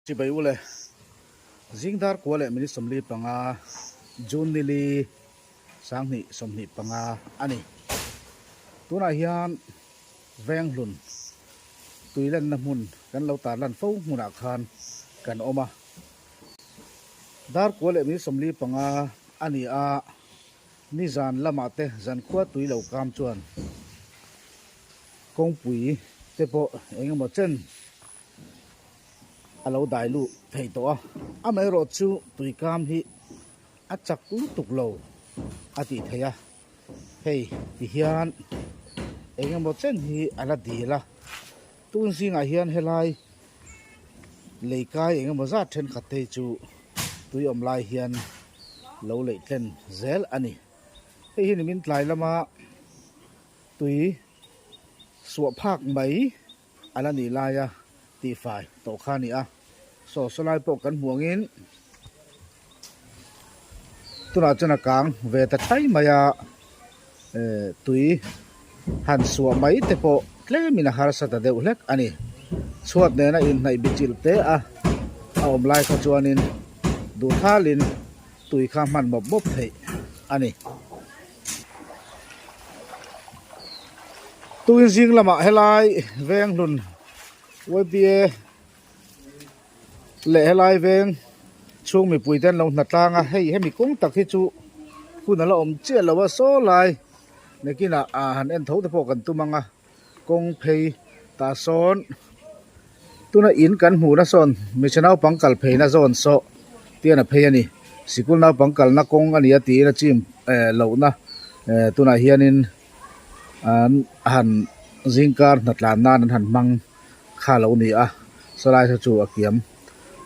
Chibai ule, Zingdar kua leh minute 45, June nili 2025 a ni. Tunah hian Venghlun tuilenna hmun kan lo tarlan fo hmunah khan kan awm a. Dar kua leh minute 45 a ni a, nizan lamah te zankhua tui lo kam chuan kawngpui te pawh eng emaw chen a lo dai luh thei tawh a, amaherawh chu tuikam hi a chak lutuk lo a tih theih a, hei ti hian eng emaw chen hi a la dil a, tun zingah hian helai lei kai eng emaw zat thenkhat te hi chu tui awm lai hian lo leih tlen zel a ni, hei hi nimin tlai lama tui suah phak mai. A la nih laia tihfai tawh kha a ni a, saw saw lai pawh kan hmuh angin tunah chuan a kang ve ta thai mai a, eh tui han suah mai te pawh tlemin a harsa ta deuh hlek a ni. Chhuat nena inhnaih bichilh te a a awm lai kha chuanin duhthalin tui kha hman mawp mawp theih a ni. Tuin zing lamah helai veng hlun YPA leh helai veng chhung mipui te an lo hna tlang a hei hemi kawng tak hi chu hun a la awm chiah lo a saw lai nakinah ah han en tho te pawh kan tum ang a. Kawng phei tah sawn tuna in kan hmuhna sawn hmeichhe naupang kal pheina zawn saw tian a phei a ni sikul naupang kalna kawng a ni a tiin a chim eh lohna eh tunah hianin an han zingkar hnatlan nan an han hmang kha lo ni a sawlai saw chu a kiam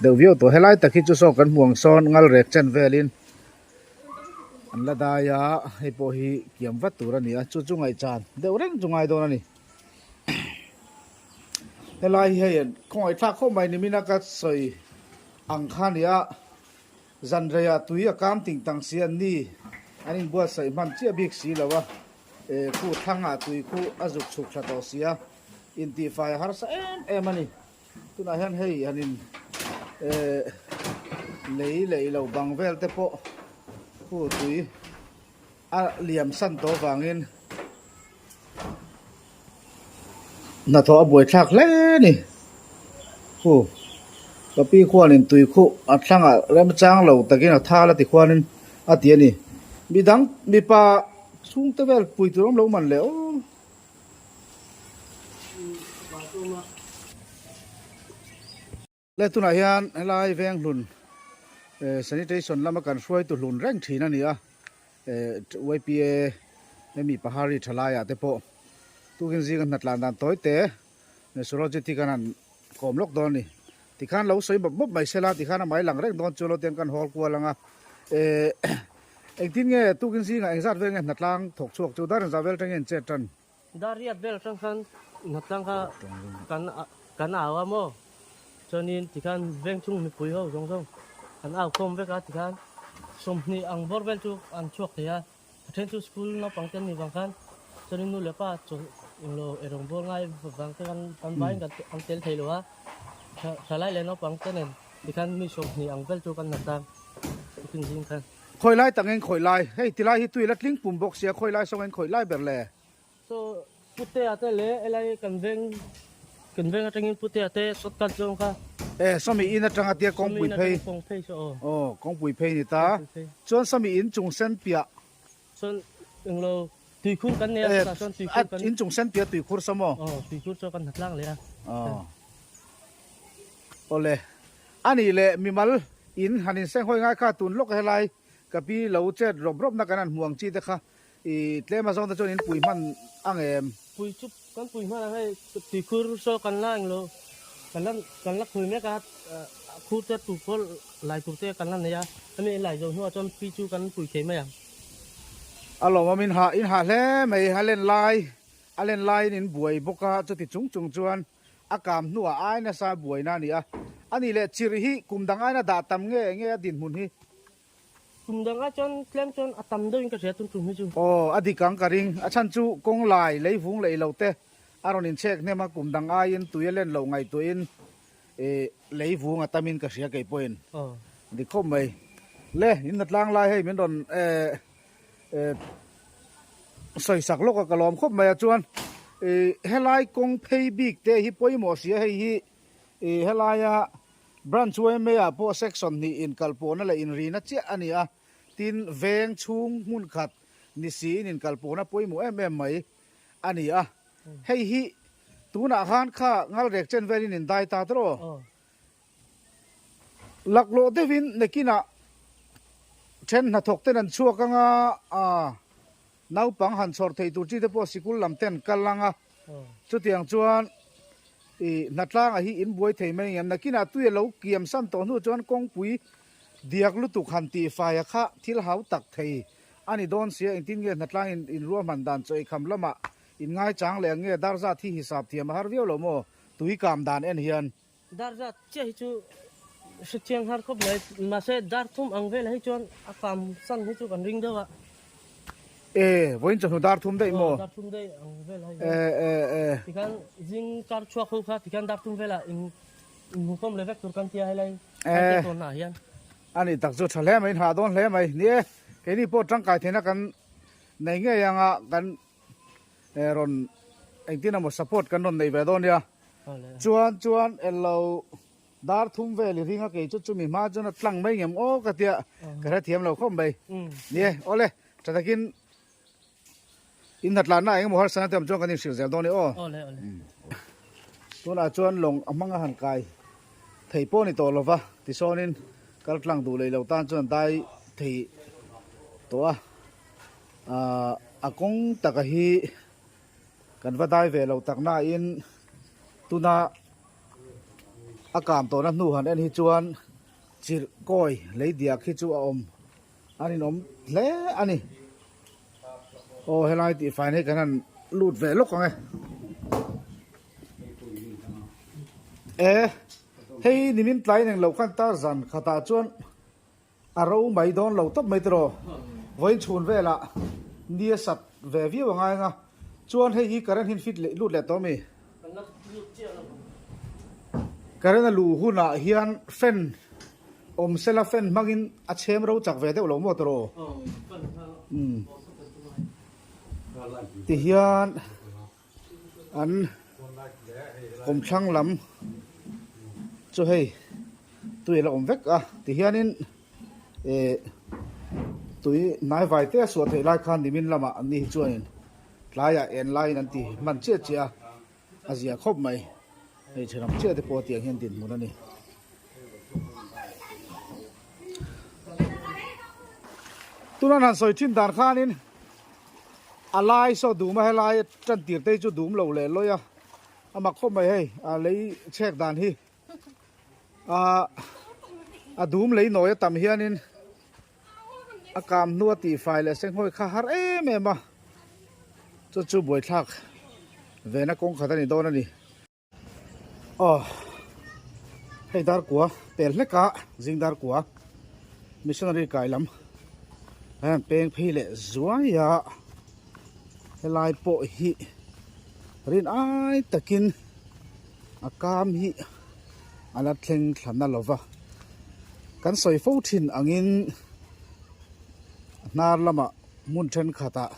deuh viau tawh helai tak hi chu saw kan hmuh ang sawn ngal rek chen velin. An la dai a, hei pawh hi kiam vat tur a ni a, chu chu ngaihchan deuh reng chu ngai dawn a ni. Helai hi hei khawngaih thlak khawp mai nimin a ka sawi ang kha a ni a, zan reiah tui a kam ting tang si an ni, an inbuatsaih hman chiah bik si lo a, eh khu thlangah tui khu a zuk chhuk thla tawh si a, intihfai a harsa em em a ni. Tunah hian hei han in eh lei leh ilo bang vel te pawh khu tui a liam san tawh avangin hnathawh a buaithlak hle a ni. Khu ka pi khuanin tui khuh a thlangah remchang lo takin a thal a ti khuanin a ti a ni. Midang mipa chhungte vel pui tur awm lo man leh aw. Le tunah hian helai Venghlun eh sanitation lama kan hruaitu hlun reng thin a ni a eh YPA hemi Pahari thalaiah te pawh tukin zinga hnatlan dan tawi te Surojit hi kan han kawm lawk dawn a ni tikhan lo sawi mawp mawp mai sela tikhan a mai lang reng dawn chu lo ten kan hawl kual ang a eh engtin nge tukin zingah engzat vel nge hnatlang thawk chhuak chu dar engzah vel atangin an chet tan. Dar riat vel atang khan hnatlang kha kan kan au a maw chuanin tikhan veng chung mipui ho zawng zawng an au khawm vek a tikhan 20 ang bawr vel chu an chhuak thei a. A then chu school naupang te an nih vang khan chuanin nu leh pa chaw englo erawng bawl ngai vang te khan an vaiin kan an tel thei lo a, thalai leh naupang te nen tikhan mi 20 ang vel chu kan la tang tukin zing khan. Khawi lai tak eng khawi lai? Hei tilai hi tui la tling pum bawk sia khawi lai sawng eng khawi lai ber le? So Putea te leh helai kan veng kan veng atangin Putea te shortcut zawng kha. E sawmi in atanga tia kawngpui phei. Kawng phei saw aw. Aw kawngpui phei ni ta. Chuan sawmi in chung sen piah. Chuan englo tuikhur kan nei a chutah chuan tuikhur kan. In chung sen piah tuikhur saw maw? Aw tuikhur chu kan hnatlang leh a. Aw awle anih leh mimal in han insenghawi ngai kha tun lawk helai ka pi lo chet rawp rawp na kan han hmu ang chi te kha. I tlem a zawng te chuan in pui hman ang em? Pui chu kan pui hman ang hei tuikhur saw kan la englo kan la kan la khui mek a khur te tur pawh lai tur te kan la nei a hemi in lai zo hnuah chuan pi chu kan pui thei mai ang. A lawmawm in hah in hah hle mai a len lai a len laiin in buai bawk a chuti chung chung chuan a kam hnuah ai nasa buaina a ni a a nih leh chirh hi kum dang aina dah tam nge nge a dinhmun hi. Kum dang ah chuan tlem chuan a tam deuhin ka hria tun tum hi chu. Aw a dik ang ka ring. A chhan chu kawng lai lei vung lei lo te a rawn inchhek hnem a, kum dang aiin tui a len loh ngaihtuahin Lei vung a tamin ka hria kei pawhin dik khawp mai. Le in hnatlang lai hei min rawn sawi sak lawk a ka lawm khawp mai a chuan helai kawng phei bik te hi pawimawh sia hei hi helaia branch yma ah pawh section hnih inkalpawhna leh inrina chiah a ni a tin veng chhung hmun khat ni siin inkalpawhna pawimawh em em mai a ni a. Hei hi tunah khan kha ngalrek chen velin in dai ta tawh. Laklawh deuhin nakinah then hnathawk ten an chhuak anga naupang han chhawr thei tur chi te pawh sikul lam ten kal anga chutiang chuan i hnatlangah hi in buai thei mai ang em. Nakinah tui a lo kiam san tawh hnu chuan kawngpui diak lutuk han tihfai a kha thil hau tak thei A ni dawn sia, engtin nge hnatlang in in ruahman dan chaw eikham lamah in ngaichang leh ang nge dar zat hi hisap thiam a har viau lo maw? Tui kam dan en hian. Dar zat chiah hi chu hrethiang har khawp mai, mahse dar thum ang velah hi chuan a kam san hi chu kan ring deuh a. E, vawiin chawhnu dar thum daih maw? Aw, dar thum daih ang velah hi chuan. E, e, e. Tikhan zing kar chhuak ho kha tikhan dar thum velah in inhmukhawm leh vek tur kan tia helai kan tia tawnah hian. A nih tak chu tha hle mai, in hah dawn hle mai. Ni e, keini pawh tangkai theihna kan nei ngei anga kan rawn engtin emaw support kan rawn nei ve dawn nia. Chuan chuan elo dar thum vel i ring a kei chu chumi hma chuan a tlang mai ngem aw ka tia ka hrethiam lo khawp mai. Ni e, awle tha takin in hnatlanna engemaw harsana te awm chuan kan inhrilh zel dawn e aw. Tunah chuan lawng a hmang a han kai thei pawh a ni tawh lova tisawnin kal tlang duh leh lo tan chuan dai thei tawh a ahh a kawng taka hi kan va dai ve lo tak nain tuna a kam tawhna hnu han en hi chuan chirh kawi lei diak hi chu a awm a rinawm hle a ni. Aw helai tih fai hi kan han lut ve lawk ang e. E hei nimin tlai neng lo khan ta zan khatah chuan a ro mai dawn lo tawp mai tiraw. Vawiin chhun velah ni a sat ve viau a ngai anga chuan hei hi current hi fit leh lut leh tawh ami. Current a luh hunah hian fan Awm sela fan hmangin a chhem ro chak ve deuh lo maw tawh? Umm tihian an kawmthlang lam chu hei tui a la awm vek a tihianin eh tui hnai vai te a suah theih lai khan nimin lamah an ni hi chuanin tlaiah en laiin an ti hman chiah chiah a. A zia khawp mai. Hmeichhe lam chiah te pawh tiang hian dinhmun a ni. Tuna han sawi thin dan khanin a lai saw dum a helai tan tir te hi chu dum lo leh lawi a a mak khawp mai hei a lei chhek dan hi a a dum lei nawi a tam hianin a kam hnu a tihfai leh senghawi kha har em em a chu chu buaithlak vena kawng khat a ni dawn a ni aw hei dar kua pel hlek a zing dar kua missionary kai lam hian peng phei leh zuai a helai pawh hi rin ai takin a kam hi a la thleng thla na lova kan sawi fo thin angin hnar lamah hmun thenkhatah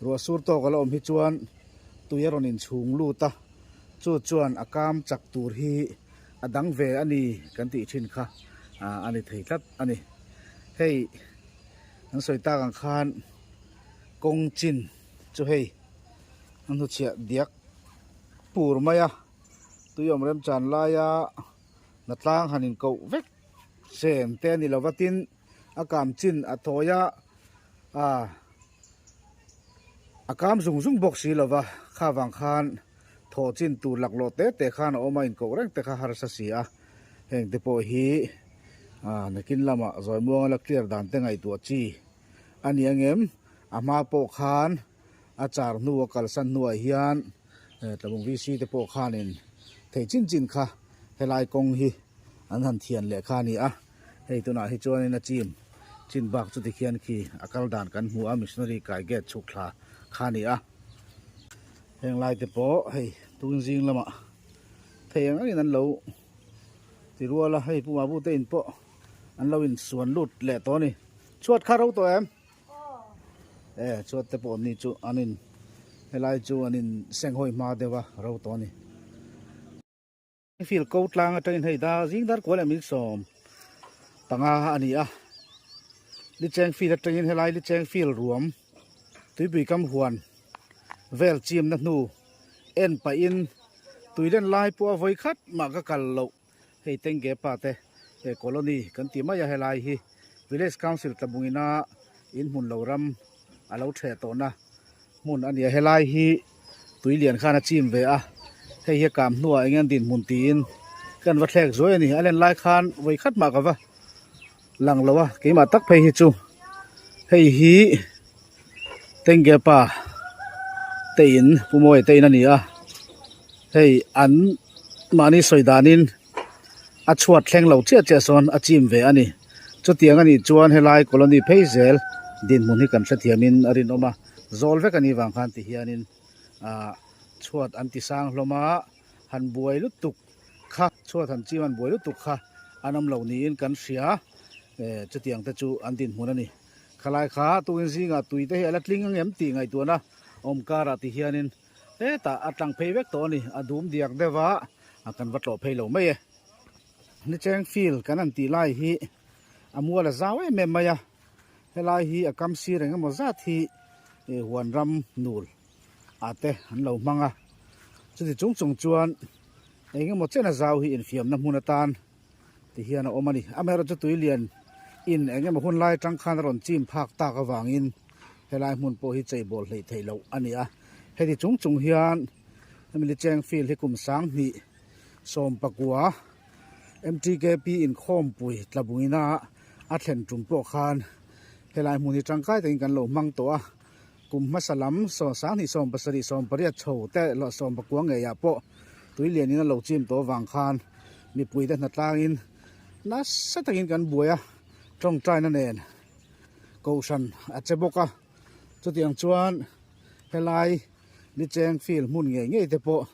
ruah sur tawk a la awm hi chuan tui a rawn inchhung lut a chu chuan a kam chak tur hi a dang ve a ni kan tih thin kha a ni thei tlat a ni hei an sawi tak ang khan kawng chin chu hei a hnuchhiah diak pur mai a. Tui awm remchan laia hnatlang han inkoh vek chen te a ni lo va tin a kam chin a thawi a ah a kam zung zung bawk si lo va kha vang khan thawh chin tur laklawh te te khan a awm a inkoh reng te kha harsa si a heng te pawh hi ah nakin lamah zawimuanga la clear dan te ngaihtuah chi a ni angem a hma pawh khan a char hnu a kalsan hnuah hian. Tlabung VC te pawh khanin thei chin chin kha helai kawng hi an han thian leh kha a ni a, hei tunah hi chuanin a chim chin bak chu tikhian khi a kal dan kan hmu a missionary kai gate chhuk thla kha a ni a, heng lai te pawh hei tun zing lamah thei ang angin an lo. Ti rual a hei Pu Mabu te in pawh an lo in suan lut leh tawh a ni. Chhuat kha ro tawh em? E chhuat te pawh ni chu an in helai chu an in senghawi hma deuh a ro tawh a ni. Field ko tlang atangin hei da zing dar kual leh 15 a ni a. Licheng field atangin helai Licheng field ruam tuipui kam huan vel chimna hnu en pahin tuilen lai pawh a vawi khat mah ka kal loh hei Tengge pa te he colony kan ti mai a helai hi village council tlabungina in hmun lo ram a lo theh tawhna hmun a ni a helai hi tui lian khan a chim ve a hei hi a kam hnuah eng nge an dinhmun tiin kan va thlek zuai a ni a len lai khan vawi khat mah ka va lang lo a keimah tak phei hi chu hei hi Tengge pa te in Pu Mawia te in a ni a hei an mahni sawi danin a chhuat thleng lo chiah chiah sawn a chim ve a ni chutiang a nih chuan helai colony phei zel dinhmun hi kan hrethiamin a rinawm a zawl vek a nih vang khan ti hianin ah chhuat an ti sang hlawm a han buai lutuk kha chhuat han chim an buai lutuk kha an awm lo niin kan hria eh chutiang te chu an dinhmun a ni khalai kha tukin zingah tui te hi a la tling ang em tih ngaihtuahna awm karah ti hianin hetah a tlang phei vek tawh a ni a dum diak deuh a a kan va tlawh phei lo mai e nicheng field kan han tih lai hi a mual a zau em em mai a helai hi a kam sir eng emaw zat hi eh huan ram nul ah te an lo hmang a chuti chung chung chuan eng emaw chen a zau hi infiamna hmun atan ti hian a awm a ni amaherawhchu tui lian in eng emaw hun lai atang khan a rawn chim phak tak avangin helai hmun pawh hi chei bawl hleih theih loh a ni a heti chung chung hian hemi licheng field hi kum 2019 M_T_K_P inkhawmpui tlabungina a thlen tum pawh khan helai hmun hi tangkai takin kan lo hmang tawh a kum hmasa lam 2017 18 chho te leh 19 ngeiah pawh tui lianin a lo chim tawh avang khan mipui te hnatlangin nasa takin kan buai a tawngtaina nen kohhran a che bawk a chutiang chuan helai licheng field hmun ngei ngei te pawh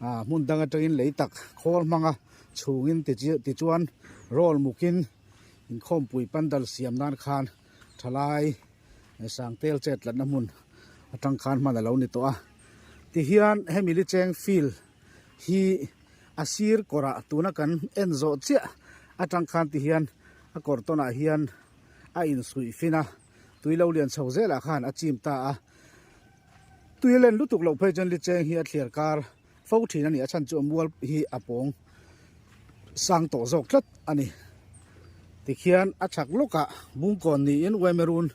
ah hmun dang atangin lei tak khawl hmanga chhungin tichuan roll mukin inkhawmpui pandal siam nan khan thalai Sangtel chet tlatna hmun atang khan hman a lo ni tawh a tihian hemi licheng field hi a sir kawrah tuna kan en zawh chiah atang khan tihian a kawr tawnah hian a insuih fin a tui lo lian chho zelah khan a chim ta a tui a len lutuk loh phei chuan licheng hi a thliar kar fo thin a ni a chhan chu a mual hi a pawng sang tawh zawk tlat a ni tikhian a chhak lawkah bungkawn niin uaimerun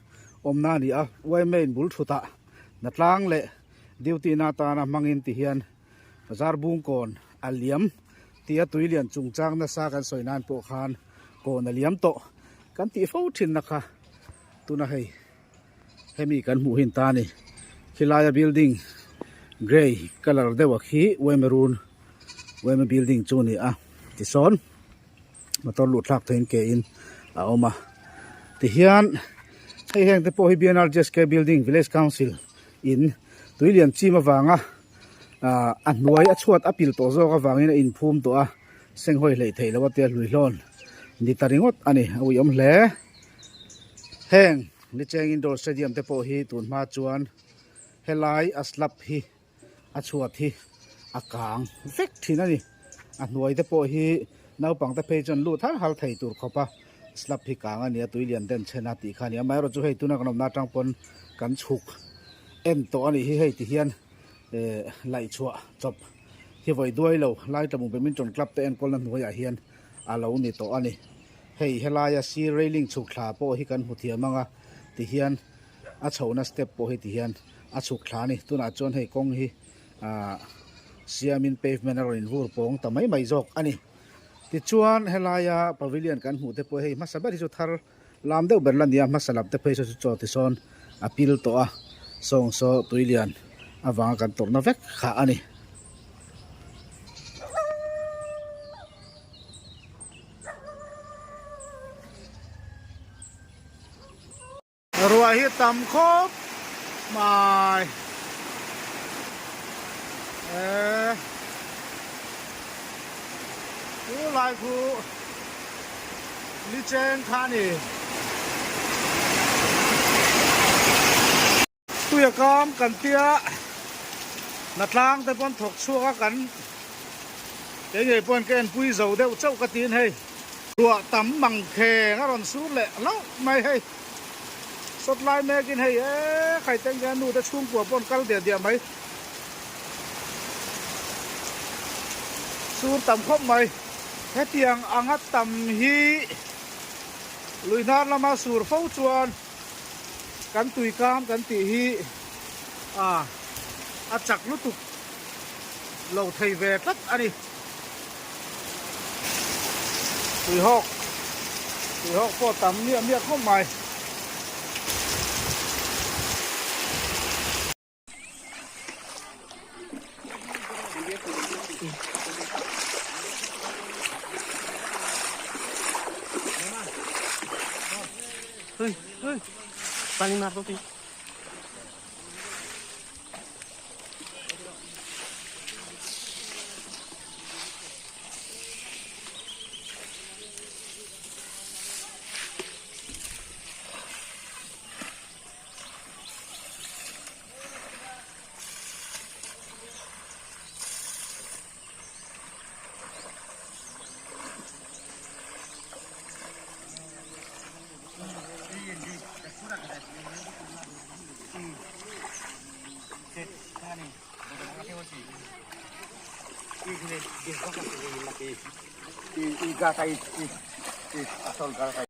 awmna a ni a uaime in bul thutah hnatlang leh duty na atana hmangin tihian bazar bungkawn a liam tih a tui lian chungchang nasa kan sawi nan pawh khan kawn a liam tawh kan tih fo thinna kha tuna hei. Hemi kan hmuh hin ta a ni. Khilaia building grey colour deuh a khi Uemerun Ueme building chu a ni a tisawn motor luh thlak theihin ke in a awm a tihian hei heng te pawh hi B_N_R_G_S_K building village council in tui lian chim avanga ah a hnuai a chhuat a pil tawh zawk avangin a inphum tawh a senghawi hleih theih loh a tia hluihlawn ni ta ringawt a ni a uiawm hle. Heng Licheng Indoor Stadium te pawh hi tun hma chuan helai a slab hi a chhuat hi a kang vek thin a ni. A hnuai te pawh hi naupang te phei chuan lut har har thei tur khawp a slab hi kang a ni a tui lian den chhen a tih kha a ni. Amaherawhchu chu hei tuna kan awmna atang pawn kan chhuk en tawh a nih hi hei ti hian eh laih chhuah chawp hi vawi duai lo lai tlabung badminton club te enkawlna hnuaiah hian a lo ni tawh a ni. Hei helaia sir railing chhuk thla pawh hi kan hmu thiam ang a tihian a chhohna step pawh hi tihian a chhuk thla a ni tunah chuan hei kawng hi ahh siamin pavement a rawn invur pawng ta mai mai zawk a ni tichuan helaia pavilion kan hmuh te pawh hei hmasa ber hi chu thar lam deuh ber la ni a hmasa lam te phei saw chu chaw ti sawn a pil tawh a sawng saw tui lian avanga kan tawrhna vek kha a ni. Ruah hi tam khawp mai eh. Chu lai khu li cheng kha a ni. Tuia kam kan tia hnatlang te pawn thawk chhuak a kan kei ngei pawn ka enpui zo deuh chauh ka tiin hei ruah tam mang kheng a rawn sur leh hlauh mai hei sawt lai mek in hei e khai teng hian nu te chhungkua pawn kal diah diah mai sur tam khawp mai hetiang anga tam hi lui hnar lama sur fo chuan. Kan tui kam kan tih hi a a chak lutuk lo thei ve tlat a ni. Tuihawk tuihawk pawh tam miah miah khawp mai.